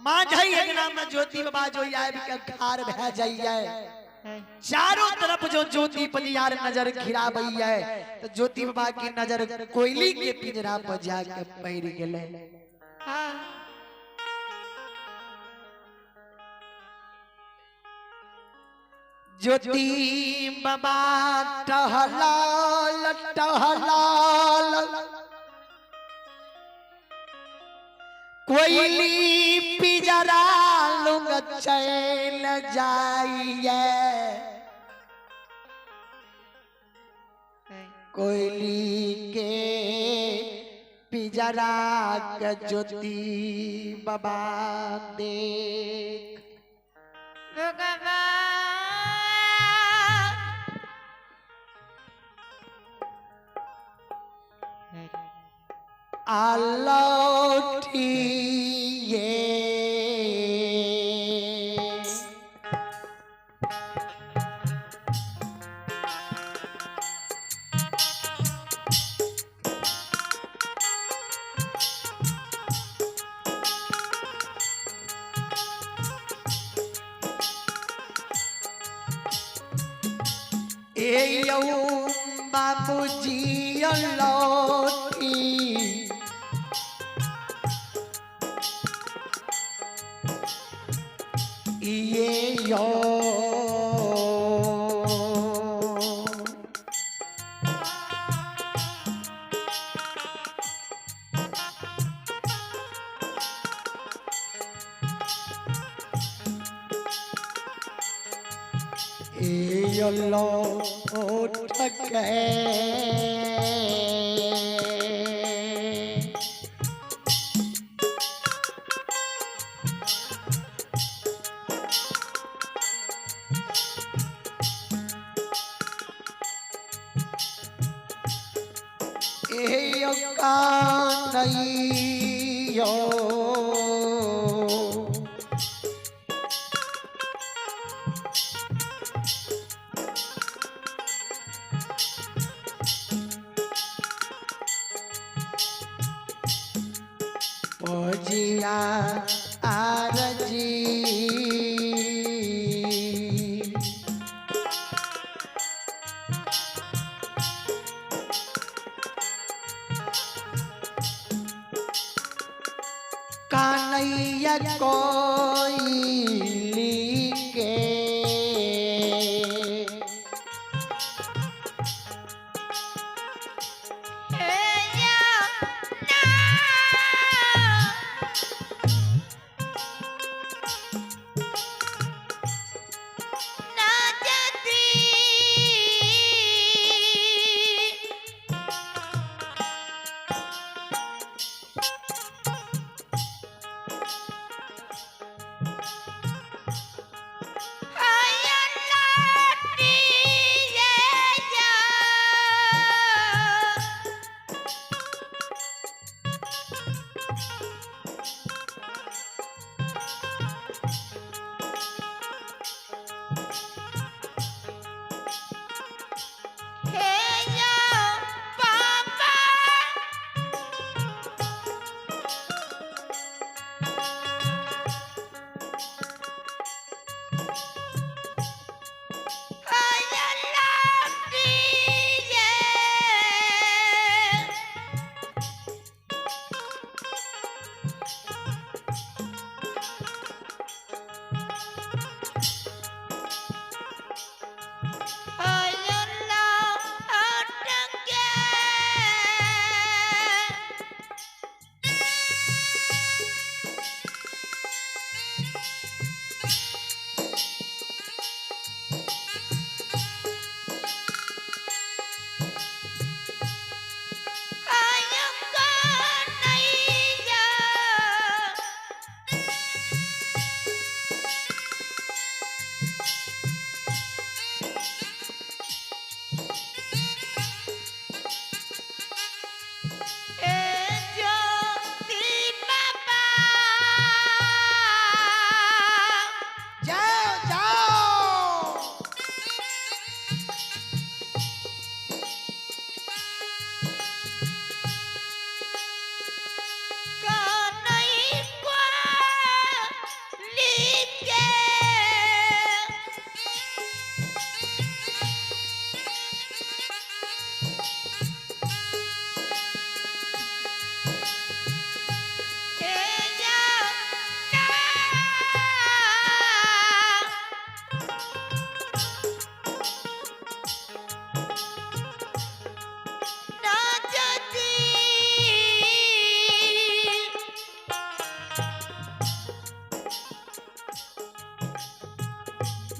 माझई अंगना में ज्योति बाबा जो आबि के खार भए जाइए, चारों तरफ जो ज्योति पलियार नजर खिराबैये तो ज्योति बाबा की नजर कोयली के पिंजरा पर जाके पड़ गेलै। ज्योति बाबा टहलाल टहलाल कोयली पिजरा लुंग चल जाइए, कोयली के पिजरा के ज्योति बाबा देख आलौठिए। ए यौ बाबूजी लौटी ये यो ए लौट के कानैयो पोजिया आरजी कानैया कोयली के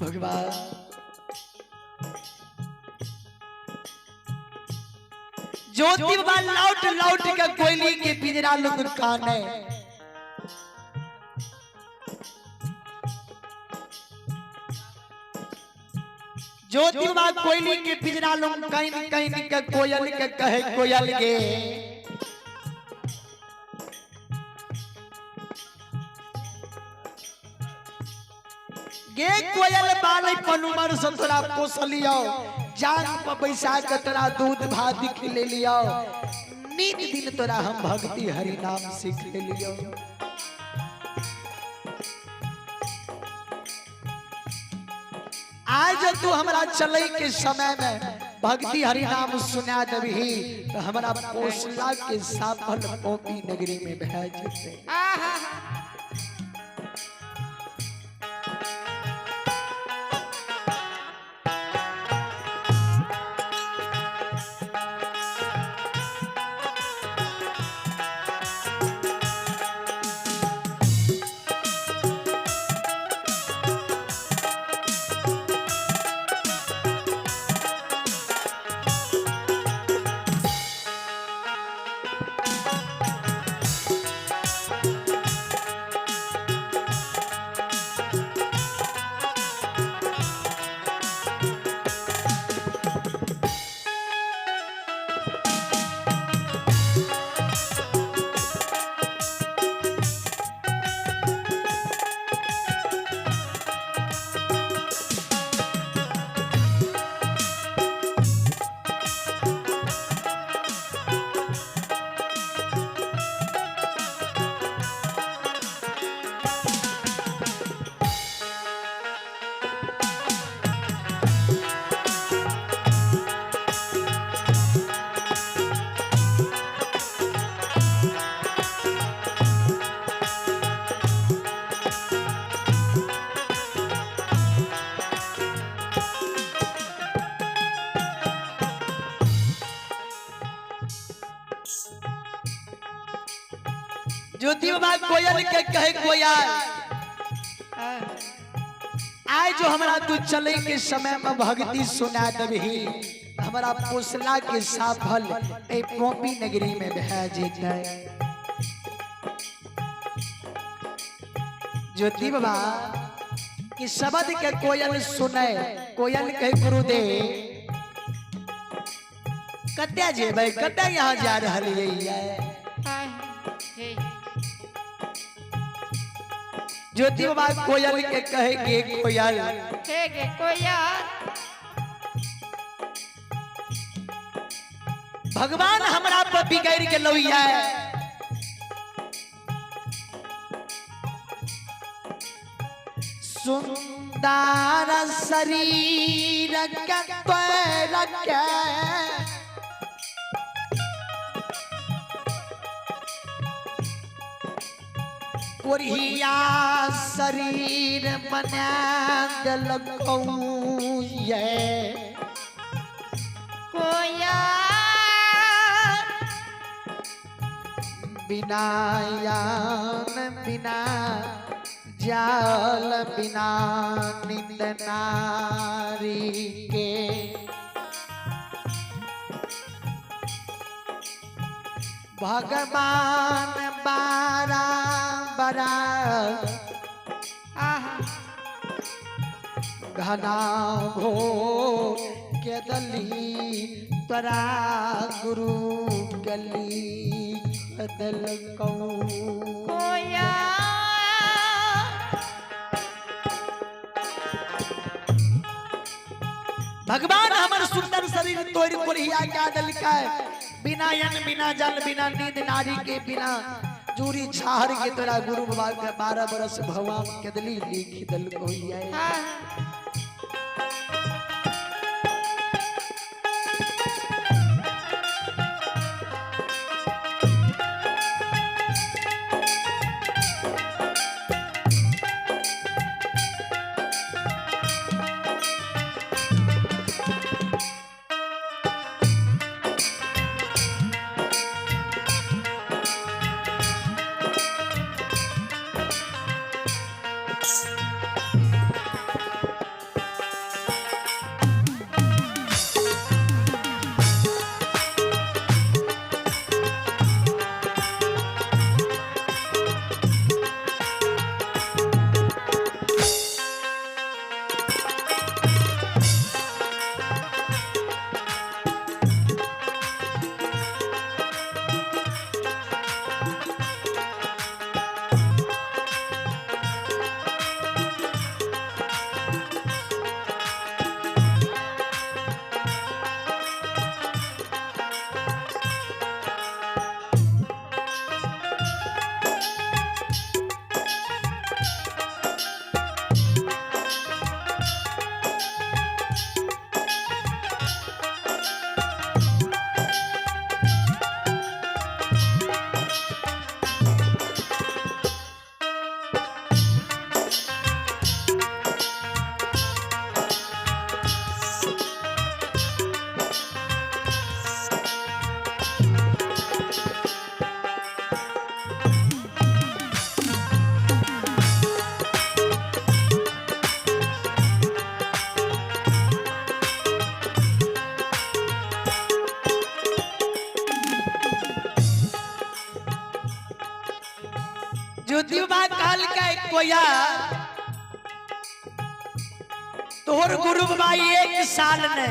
भगवान ज्योति बाबा लौट लौट के कोयली के पिंजरा लोग काने। ज्योति बाबा कोयली के पिंजरा लोग कहीं कहीं के कोयल के कहे कोयल के गे कोयल बाल पनुमर से तोरा पोस लियो, जान पर बैसा के तोरा दूध भात खिले लियो, नीत दिन तोरा हम भक्ति हरि नाम सीख लियो। आज तू हमरा चले के समय में भक्ति हरि नाम सुना देबही तो हमरा पोसला के साफल पोपी नगरी में भै जेतै। ज्योति बाबा कोयल के कहे कोयल आय जो हमरा तू चले के समय में भक्ति सुना देबही हमरा पोसला के साफल ए पोपी नगरी में भै जेतै। ज्योति बाबा कि शब्द के कोयल सुने, कोयल के गुरुदेव कत्या जेबै, कत्या यहाँ जा रहलियै। ज्योति बाबा कोयल के कहे के कोयल हे कोयल भगवान हमरा पर बिगड़ के लौया। सुंदर शरीर के तोर के कोरिया शरीर बना देलकौ ये कोयल बिना यान बिना जाल बिना निंद नारी के भगवान बारा बरा आहा घना घो के दली तोरा गुरु गली देलकौ। कोयल भगवान हमर सुंदर शरीर तोड़ कोरिया क्या देलकै, बिना अन्न बिना जल बिना नींद नारी के बिना जूरी छाहर के तोरा गुरु बाबा के 12 बरस भगवान के दली लिख देलकौ ये। कोया तोहर गुरु बाबा एक साल ने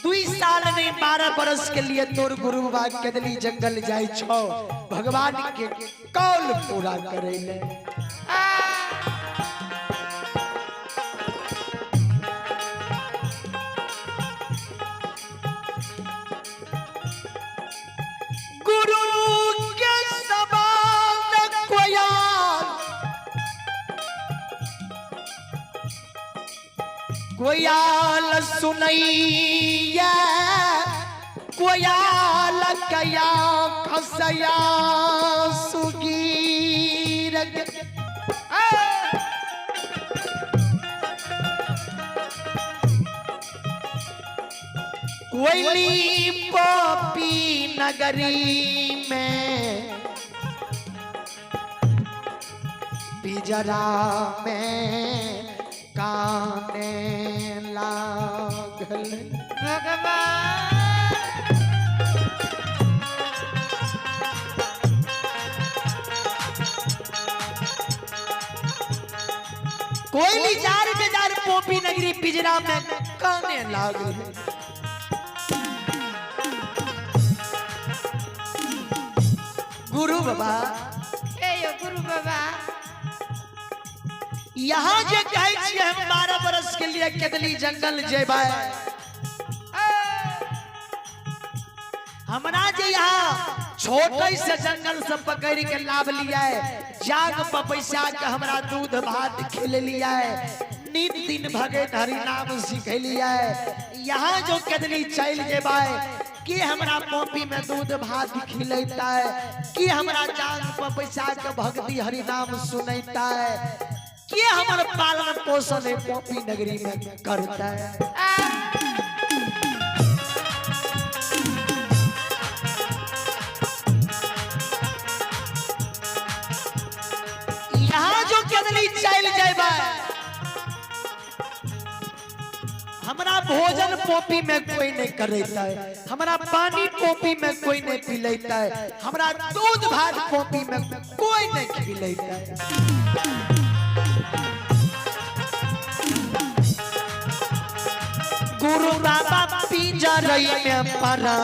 2 साल नहीं, 12 बरस के लिए तोर गुरु बाबा केदली जंगल जाय छो भगवान के कौल पूरा करे ले। गुरु के समान कोया कोयाल सुनैया, कोयाल कया खसया सुगीर। कोयली पोपी नगरी में पिजरा में काने लागल। भगवान। कोयली जार बेजार पोपी नगरी पिजरा में काने लागल। गुरु बाबा, हे यो गुरु बाबा, यहाँ जे कहै छियै हम 12 बरस के लिए केदली जंगल जेबै, हमरा जे यहाँ छोटे से जंगल से पकड़ के लाभ लिया, जाग पर पैसा के हमरा दूध भात खिल लिया, नित दिन भगत हरि नाम सीख लिया, यहाँ जो केदली चल जेबै कि हमरा कॉपी में दूध भात खिलेता है, कि हमरा जाग पर पैसा के भक्ति हरि नाम सुनैता है, कि हमर पालन पोषण है कॉपी नगरी में करता है? यहाँ जो केदली चल जेबै, हमरा भोजन पोपी में कोई नहीं करता है, हमरा पानी पोपी में कोई नहीं पिलेता है, हमरा दूध भात पोपी में कोई नहीं खिलेता है। गुरु बाबा पिंजरई में परा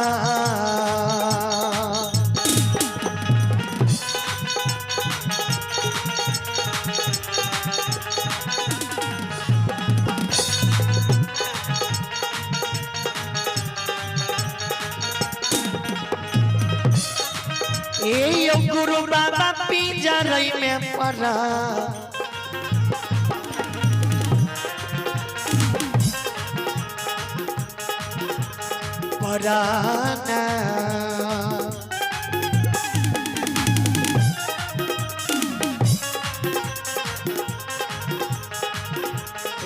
ए यो गुरु बाबा पिंजरई में परा। पराना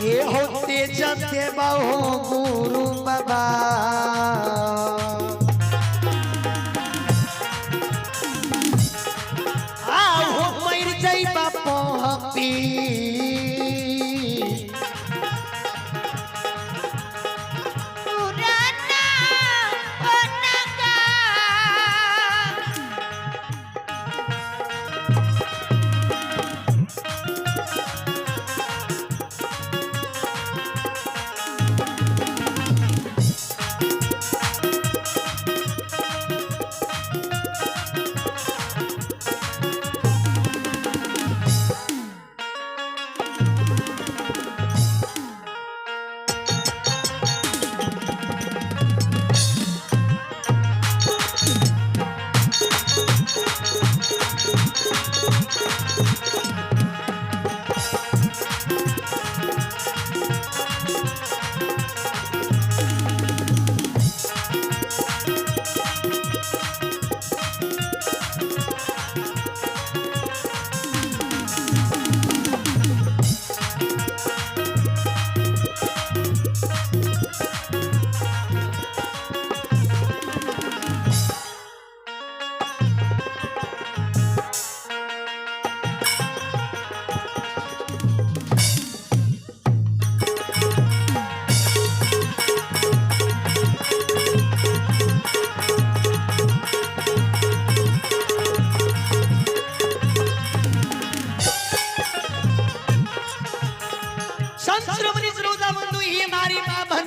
ए होते जते बहु गुरु बाबा, आहो मर जइबा पहपी। पुराना ओनका।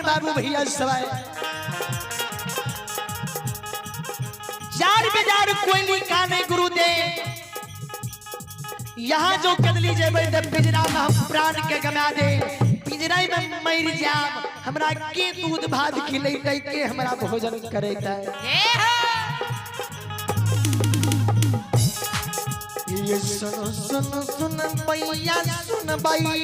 बाबू भैया सवाए चार बेजार कोयली काने गुरुदेव यहाँ जो कदली जेबै त पिंजरा में हम प्राण के गमा दे, पिंजरा में मर जाब, हमरा के दूध भात खिलैतै, के हमरा भोजन करैतै। जय हो। ये सुन सुन सुन भैया सुन भाई।